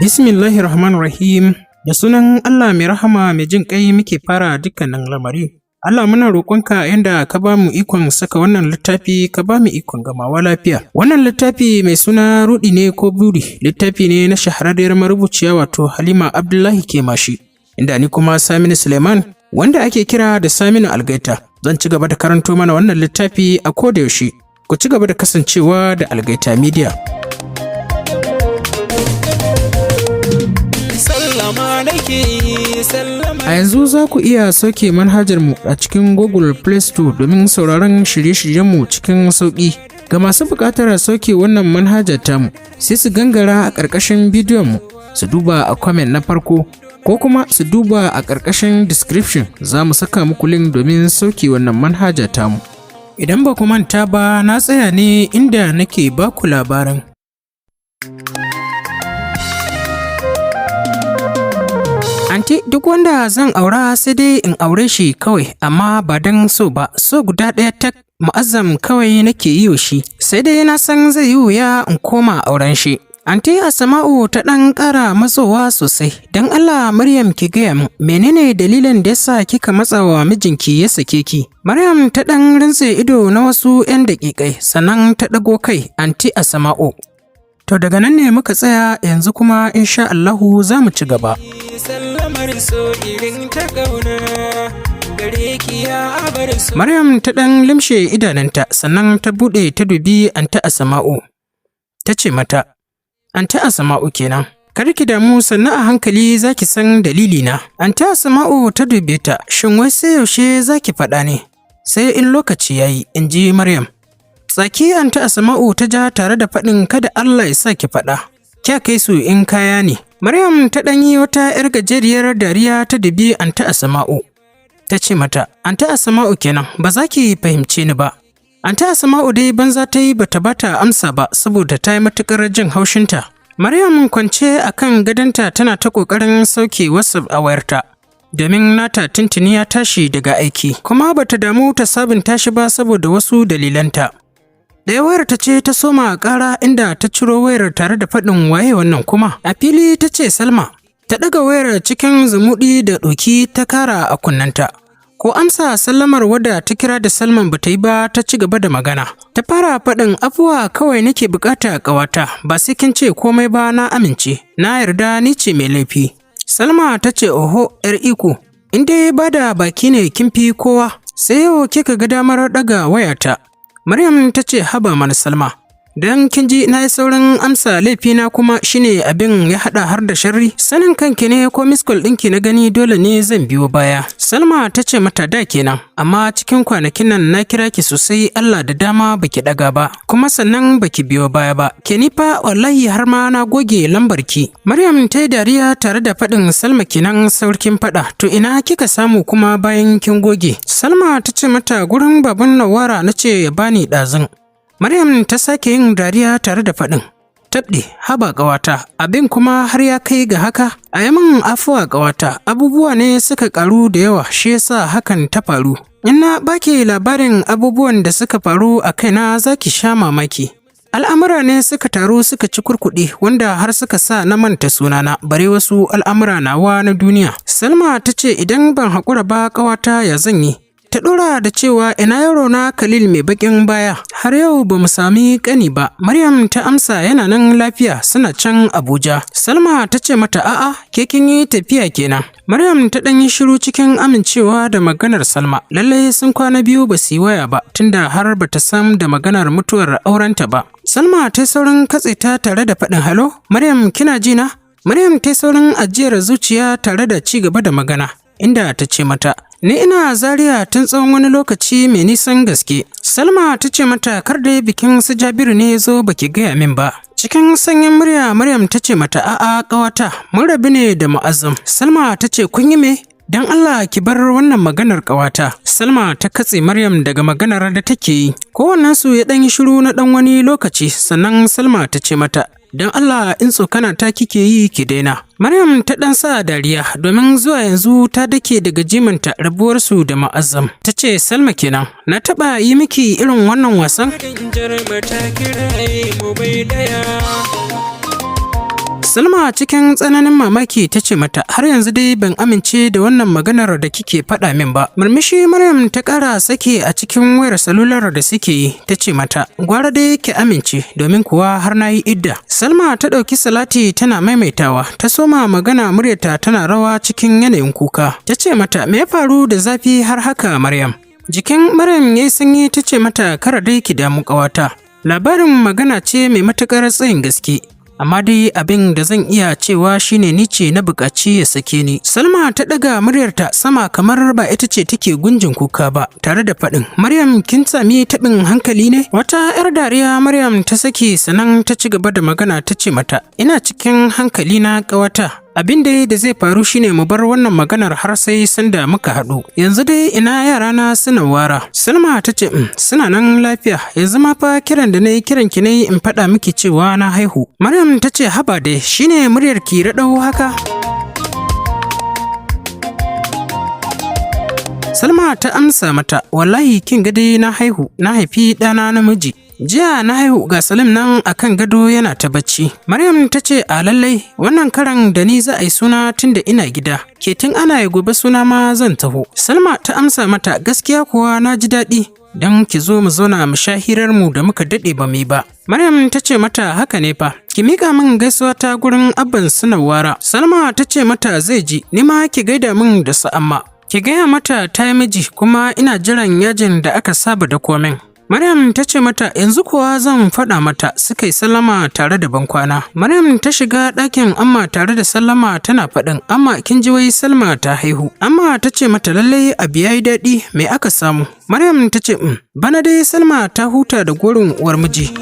Bismillahir Rahmanir Rahim. Da sunan Allah mai rahama mai jin ƙai muke fara dukkanin lamari. Allah, muna roƙonka, yanda ka ba mu ikon saka wannan littafi, ka ba mu ikon gamawa lafiya. Wannan littafi mai suna Ruɗi ne ko Buri, littafi ne na shahararriyar marubuciya, wato Halima Abdullahi Kemashi. Inda ni kuma Saminu Suleiman, wanda ake kira da Saminu Algaita, zan ci gaba da karanto mana wannan littafi a koda yaushe. Ku ci gaba da kasancewa da Algaita Media. Sallama nake yi, sallama. A yanzu za ku iya sauke manhajarmu a cikin Google Play Store domin sauraron shirye-shiryenmu cikin sauƙi. Ga masu buƙatar sauke wannan manhajar tamu, sai su gangara a ƙarƙashin bidiyonmu su duba a comment na farko ko kuma su duba a ƙarƙashin description, za mu saka muku link domin sauke wannan manhaja tamu. Idan ba ku manta ba, na tsaya ne inda nake baku labarin. Anti, duk wanda zan aura sai dai in aure shi kawai, amma ba don so ba, so guda ɗaya tak Mu'azzam kawai nake yi wa shi, sai dai na san zai yi wuya in koma auren shi. Anti Asma'u ta ɗan ƙara matsowa sosai, don Allah Maryam, ki gaya min, menene dalilin da yasa kika matsa wa mijinki ya sake ki? Maryam ta ɗan rintse ido na wasu ‘yan daƙiƙai, sannan ta ɗago kai, Anti Asma'u. To, daga nan ne muka tsaya, yanzu kuma insha Allahu za mu ci gaba. Sallamar so irin ta ƙauna gare ki ya abar so. Maryam ta ɗan limshe idanunta, sannan ta buɗe ta dubi Anti Asma'u. Ta ce mata, "Anti Asma'u kenan. Kar ki damu, sannan a hankali za ki san dalilina." Anti Asma'u ta dube ta, "Shin wai sai yaushe za ki faɗa ne?" "Sai in lokaci ya yi," in ji Maryam. Tsaki Anti Asma'u ta ja tare da faɗin, "Kada Allah ya sa ki faɗa. Kya kai su in kaya ne." Maryam ta ɗan yi wata ‘yar gajeriyar dariya, ta dubi Anti Asma'u. Ta ce mata, "Anti Asma'u kenan, ba za ki fahimce ni ba." Anti Asma'u dai banza ta yi, bata bata amsa ba saboda ta yi matuƙar jin haushinta. Maryam kwance a kan gadonta tana ta ƙoƙarin sauke WhatsApp a wayarta. Domin nata tuntuni ya tashi daga aiki, kuma bata damu ta sabunta shi ba saboda wasu dalilanta. Ɗaya wayar ta ce ta soma ƙara, inda ta ciro wayar tare da faɗin, "Waye wannan kuma?" A fili ta ce, "Salma." Ta ɗaga wayar cikin zumuɗi da ɗoki ta kara a kunnenta. Ko amsa sallamar wadda ta kira da Salman bata yi ba, ta ci gaba da magana. Ta fara faɗin, "Afuwa kawai nake bukata ƙawata, ba sai kin ce komai ba, na amince, na yarda ni ce mai laifi." Salma ta ce, "Oho, ‘yar iko, in dai ba da baki ne kin fi kowa, sai yau kika ga damar ɗaga wayata." Maryam ta ce, "Haba mana Salma, dan kin ji na yi saurin amsa laifina kuma shine abin ya haɗa har da sharri? Sanin kanki ne, ko miss call ɗinki na gani dole ne zan biyo baya." Salma ta ce mata, "Da kenan, amma cikin kwanakin nan na kira ki sosai, Allah da dama baki ɗaga ba, kuma sannan baki biyo baya ba. Ke ni fa wallahi har ma na goge lambar ki." Maryam ta yi dariya tare da faɗin, "Salma kenan, saukin faɗa, to ina kika samu kuma bayan kin goge?" Salma ta ce mata, "Gurin baban Nawara na ce ya bani ɗazun." Maryam ta sake yin dariya tare da faɗin, "Tabɗi, haba ƙawata, abin kuma har ya kai ga haka? A yi min afuwa ƙawata, abubuwa ne suka ƙaru da yawa, shi yasa hakan ta faru. In na baki labarin abubuwan da suka faru a kaina, za ki sha mamaki. Al'amura ne suka taru suka ci kurkuɗe, wanda har suka sa na manta sunana, bare wasu al'amura nawa na duniya." Salma ta ce, "Idan ban haƙura ba ƙawata, ya zan yi?" Ta ɗora da cewa, "Ina yaro na Khalil mai baƙin baya, har yau ba mu sami ƙani ba." Maryam ta amsa, "Yana nan lafiya, suna can Abuja." Salma ta ce mata, "A'a, ke kin yi tafiya kenan." Maryam ta ɗan yi shiru cikin amincewa da maganar Salma. Lallai sun kwana biyu ba su yi waya ba, tunda har ba ta san da maganar mutuwar aurenta ba. Salma ta yi saurin katse ta tare da faɗin, "Hello, Maryam, kina ji na?" Maryam ta yi saurin ajiyar zuciya tare da ci gaba da magana, inda ta ce mata, "Ni ina Zaria tun tsawon wani lokaci mai nisan gaske." Salma ta ce mata, "Kar dai bikin su Jabiru ne ya zo baki gaya min ba." Cikin sanyin murya Maryam ta ce mata, "A'a ƙawata, mun rabu ne da Mu'azzam." Salma ta ce, "Kun yi me? Don Allah ki bar wannan maganar ƙawata." Salma ta katse Maryam daga maganar da take yi. Kowannensu ya ɗan yi shiru na ɗan wani lokaci, sannan Salma ta ce mata, "Don Allah in tsokana ta kike yi, ki daina." Maryam ta ɗan sa dariya, domin zuwa yanzu ta dake daga jimanta rabuwarsu da Ma'azzam. Ta ce, "Salma kenan, na taɓa yi miki irin wannan wasan?" Jarma ta kiraye mu bai daya. Salma cikin tsananin mamaki ta ce mata, har yanzu dai ban amince da wannan maganar da kike faɗa min ba. Murmushi Maryam ta ƙara sake a cikin wayar salular da suke yi, ta ce mata, gwara dai ki amince, domin kuwa har na yi idda. Salma ta ɗauki salati tana maimaitawa, ta soma magana muryarta tana rawa cikin yanayin kuka. Ta ce mata, me ya faru da zafi har haka, Maryam? Jikin Maryam ya yi sanyi, ta ce mata, kara dai ki damu ƙawata. Labarin magana ce mai matuƙar tsayin gaske. Amma dai abin da zan iya cewa shine ni ce na buƙaci ya sake ni. Salma ta ɗaga muryarta sama kamar ba ita ce take gunjin kuka ba, tare da faɗin, Maryam, kin sami taɓin hankali ne? Wata 'yar dariya Maryam ta saki, sannan ta ci gaba da magana, ta ce mata, ina cikin hankali na, ƙawata. Abin da zai faru shine mu bar wannan maganar har sai sanda muka haɗu. Yanzu dai ina yarana suna wara? Salma ta ce, suna nan lafiya, yanzu ma fa kiran da na yi kiran ki ne in faɗa miki cewa na haihu." Maryam ta ce, haba dai, shine muryar ki raɗau haka? Salma ta amsa mata, wallahi kin ga dai na haihu, na haifi ɗana namiji. Jiya na haihu, ga Salim nan a kan gado yana ta bacci. Maryam ta ce, a lallai wannan karan da ni za a yi suna tun da ina gida. Ke tun ana yi gobe suna ma zan taho. Salma ta amsa mata, gaskiya kuwa na ji daɗi. Don ki zo mu zauna mu sha hirarmu da muka daɗe ba mu yi ba. Maryam ta ce mata, haka ne fa, ki miƙa min gaisuwa ta gurin abban Sunawara. Salma ta ce mata, zai ji, ni ma ki gaida min da su amma. Ki gaya mata ta yi miji kuma ina jiran yajin da aka saba da komin. Maryam ta ce mata, yanzu kuwa zan faɗa mata. Suka yi sallama tare da bankwana. Maryam ta shiga ɗakin Amma tare da sallama tana faɗin, Amma, kin ji wai Salma ta haihu. Amma ta ce mata, lallai abu ya yi daɗi, me aka samu? Maryam ta ce, bana dai Salma ta huta da gorin uwar miji.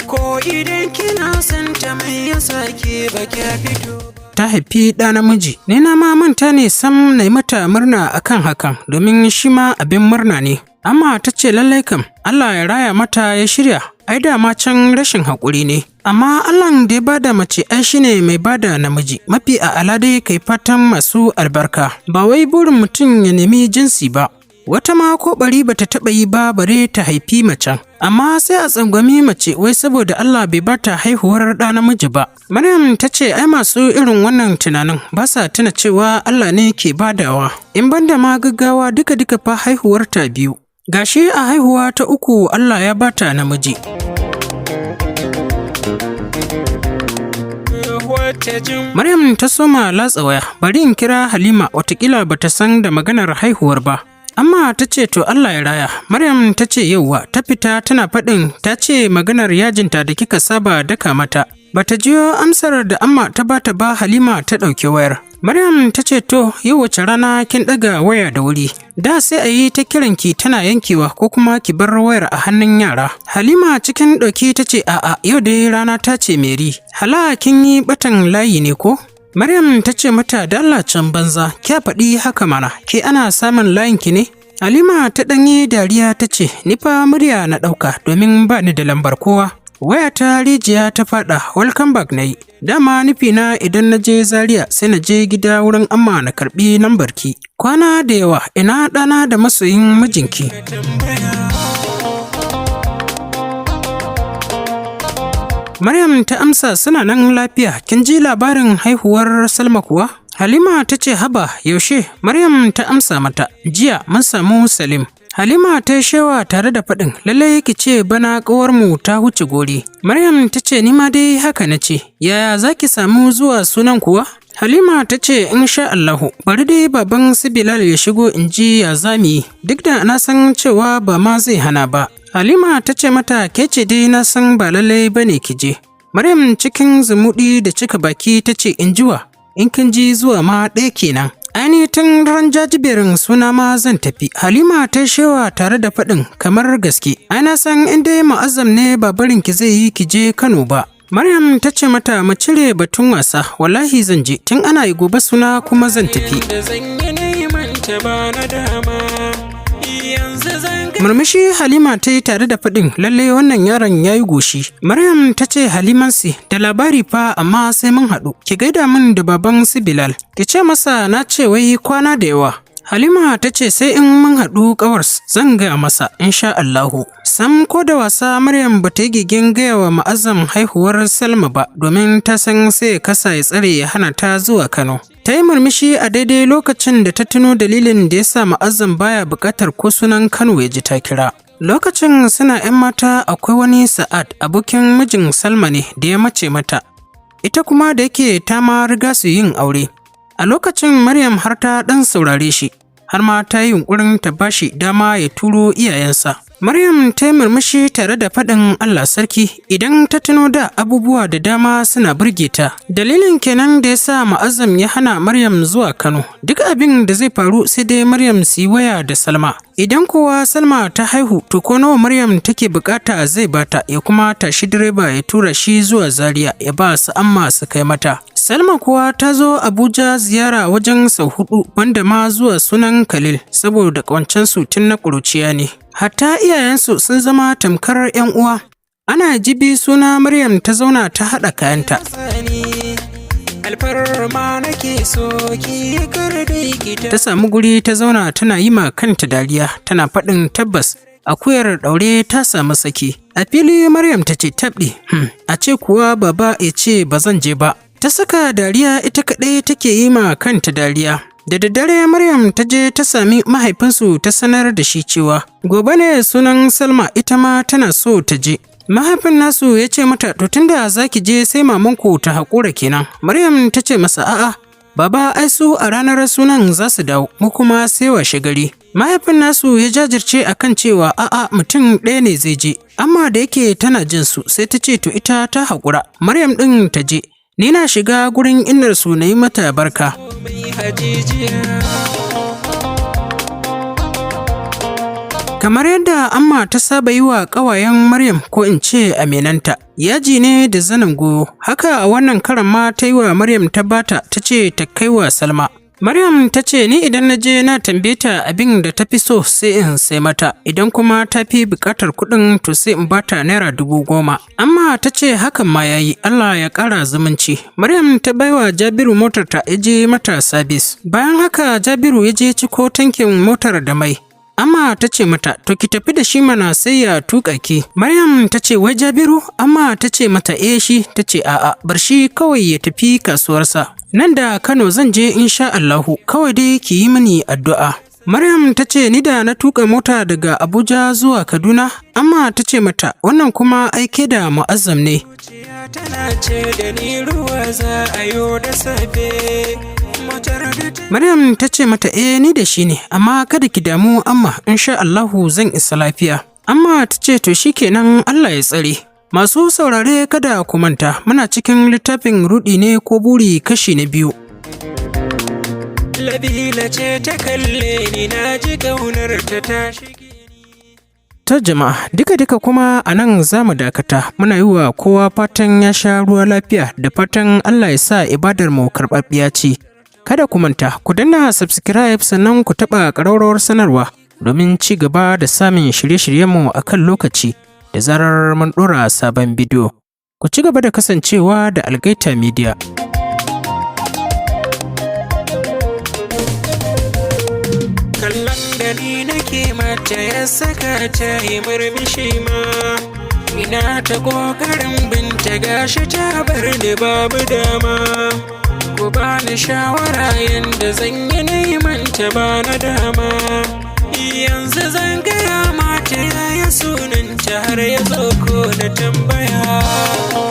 Ko idan kina son ta, mai yasa ke ba kya fito? Ta haifi ɗa namiji. Ni na ma manta ne sam na yi mata murna akan hakan, domin shi ma abin murna ne. Amma ta ce, lallai kam, Allah ya raya mata ya shirya, ai dama can rashin haƙuri ne. Amma Allahn da ya bada mace ai shine mai bada namiji, mafi a'ala dai kai fatan masu albarka. Ba wai burin mutum ya nemi jinsi ba. Wata ma ko ɓari bata taɓa yi ba bare ta haifi macen. Amma sai a tsangwami mace wai saboda Allah bai bata haihuwar ɗa namiji ba. Maryam ta ce, ai masu irin wannan tunanin ba sa tuna cewa Allah ne ke badawa. In banda ma gaggawa, duka-duka fa haihuwarta biyu. Gashi a haihuwa ta uku Allah ya bata namiji. Wata jin Maryam ta soma latsa waya, bari in kira Halima, watakila bata san da maganar haihuwar ba. Amma ta ce, to Allah ya raya. Maryam ta ce, yauwa, ta fita tana faɗin, ta ce maganar yajinta da kika saba daka mata. Bata jiyo amsar da Amma ta bata ba, Halima ta ɗauki wayar. Maryam ta ce, to yau wace rana kin ɗaga waya da wuri. Da sai a yi ta kiranki tana yankewa ko kuma ki bar wayar a hannun yara. Halima cikin ɗauki ta ce, a'a, yau dai rana ta ce Mary. Hala kin yi ɓatan layi ne ko? Maryam ta ce mata, da Allah can banza, kya faɗi haka mana, ke ana samun layinki ne? Halima ta ɗan yi dariya ta ce, ni fa murya na ɗauka domin ba ni da lambar kowa. Waya ta rijiya ta faɗa, welcome back na yi. Dama nufina idan na je Zaria sai na je gida wurin Amma na karɓi lambar ki. Kwana da yawa, ina ɗana da masoyin mijinki? Tambaya. Maryam ta amsa, suna nan lafiya, kin ji labarin haihuwar Salma kuwa? Halima ta ce, haba, yaushe? Maryam ta amsa mata, jiya mun samu Salim. Halima ta yi shewa tare da faɗin, lallai ki ce bana ƙawarmu ta huce gori. Maryam ta ce, ni ma dai haka na ce, yaya za ki samu zuwa sunan kuwa? Halima ta ce, in sha Allahu, bari dai baban su Bilal ya shigo in ji ya zami, duk da na san cewa ba ma zai hana ba. Halima ta ce mata, ke ce dai na san ba lallai ba ne ki je. Maryam cikin zumuɗi da cika baki ta ce, in jiwa, in kin ji zuwa ma ɗaya kenan. Aini tun ran jajiberin suna ma zan tafi. Halima ta shewa tare da faɗin, kamar gaske. Ai na san in dai Ma'azzam ne ba barin ki zai yi ki je Kano ba. Maryam ta ce mata, mu cire batun wasa, wallahi zan je tun ana yi gobe suna kuma zan tafi. Da zan yi neman ta ba na dama. Yanzu zan ga Murmushi Halima ta yi tare da faɗin, lalle wannan yaron ya yi goshi. Maryam ta ce, Halimansi da labari fa, amma sai mun haɗu. Ki gaida min da baban su Bilal. Ki ce masa na ce wai kwana da yawa. Halima ta ce sai in mun haɗu ƙawars zan gaya masa insha Allahu. Sam ko da wasa Maryam ba ta yi gigin gaya wa Ma'azzam haihuwar Salma ba domin ta san sai ya kasa ya tsare ya hana ta zuwa Kano. Ta yi murmushi a daidai lokacin da ta tuno dalilin da ya sa Ma'azzam baya buƙatar ko sunan Kano ya ji ta kira. Lokacin suna 'yan mata akwai wani Sa'ad, abokin mijin Salma ne da ya mace mata. Ita kuma da yake ta ma riga su yin aure. A lokacin Maryam har ta ɗan saurare shi, har ma ta yi yunƙurin ta bashi dama ya turo iyayensa. Maryam ta yi murmushi tare da faɗin Allah sarki, idan ta tuno da abubuwa da dama suna burge ta. Dalilin kenan da ya sa Ma'azzam ya hana Maryam zuwa Kano. Duk abin da zai faru sai dai Maryam su yi waya da Salma. Idan kuwa Salma ta haihu, to ko nawa Maryam take bukata zai bata, ya kuma tashi direba ya tura shi zuwa Zaria ya ba su amma su kai mata. Salma kuwa ta zo Abuja ziyara wajen sau 4, banda ma zuwa sunan Khalil, saboda ƙawancensu tun na ƙuruciya ne. Hatta iyayensu sun zama tamkar 'yan uwa. Ana jibi suna Maryam ta zauna ta haɗa kayanta. Sani alfarma nake so ki kar dai ki Ta samu guri ta zauna tana yi ma kanta dariya, tana faɗin tabbas akuyar ɗaure ta samu saki. A fili Maryam ta ce tabɗi, a ce kuwa baba ya ce ba zan je ba. Ta saka dariya, ita kaɗai take yi ma kanta dariya. Da daddare Maryam ta je ta sami mahaifinsu ta sanar da shi cewa gobe ne sunan Salma, ita ma tana so ta je. Mahaifin nasu ya ce mata, to tunda za ki je sai mamanku ta haƙura kenan. Maryam ta ce masa, a'a baba, ai su a ranar sunan za su dawo, mu kuma sai washe gari. Mahaifin nasu ya jajirce akan cewa a'a, mutum ɗaya ne zai je. Amma da yake tana jin su, sai ta ce to ita ta haƙura. Maryam ɗin ta je. Ni na shiga gurin innarsu na yi mata barka. Mai hajijiya. Kamar yadda Amma ta saba yi wa ƙawayen Maryam, ko in ce aminanta, yaji ne da zanin goyo, haka a wannan karan ma ta yi wa Maryam, ta bata ta ce ta kai wa Salma. Maryam ta ce ni idan na je na tambaye ta abin da ta fi so sai in sai mata, idan kuma ta fi buƙatar kuɗin to sai in bata ₦10,000. Amma ta ce hakan ma yayi, Allah ya ƙara zumunci. Maryam ta baiwa Jabiru motar ta ya je mata sabis. Bayan haka Jabiru ya je ciko tankin motar da mai. Amma ta ce mata, to ki tafi da shi mana sai ya tuƙa ki. Maryam ta ce wai Jabiru? Amma ta ce mata eh shi, ta ce a'a, bar shi kawai ya tafi kasuwarsa. Nan da Kano zan je insha Allahu, kawai dai ki yi mini addu'a. Maryam ta ce ni da na tuƙa mota daga Abuja zuwa Kaduna? Amma ta ce mata wannan kuma aike da Mu'azzam ne. Zuciya tana ce da ni ruwa za a yo da safe. Motar da ta Maryam ta ce mata eh ni da shi ne, amma kada ki damu amma, insha Allahu zan isa lafiya. Amma ta ce to shikenan, Allah ya tsare. Masu saurare, kada ku manta muna cikin littafin Rudi ne ko Buri, kashi na 2. Labila ce ta kalle ni, na ji ƙaunar ta ta shige ni. Ta jama'a, duka-duka kuma a nan za mu dakata. Muna yi wa kowa fatan ya sha ruwa lafiya, da fatan Allah ya sa ibadar mu karɓaɓɓiya ce. Kada ku manta ku danna subscribe, sannan ku taɓa ƙararrawar sanarwa domin ci gaba da samun shirye-shiryenmu a kan lokaci da zarar mun ɗora sabon bidiyo. Ku ci gaba da kasancewa da Algaita Media. Kallon da ni nake mata ya saka ta yi murmushi ma. Ina ta ƙoƙarin binta, gashi ta bar ni babu dama. Ku bani shawara yanda zan yi neman ta ba na dama. Yanzu zan gaya mata yaya sunanta har ya zo ko na tambaya.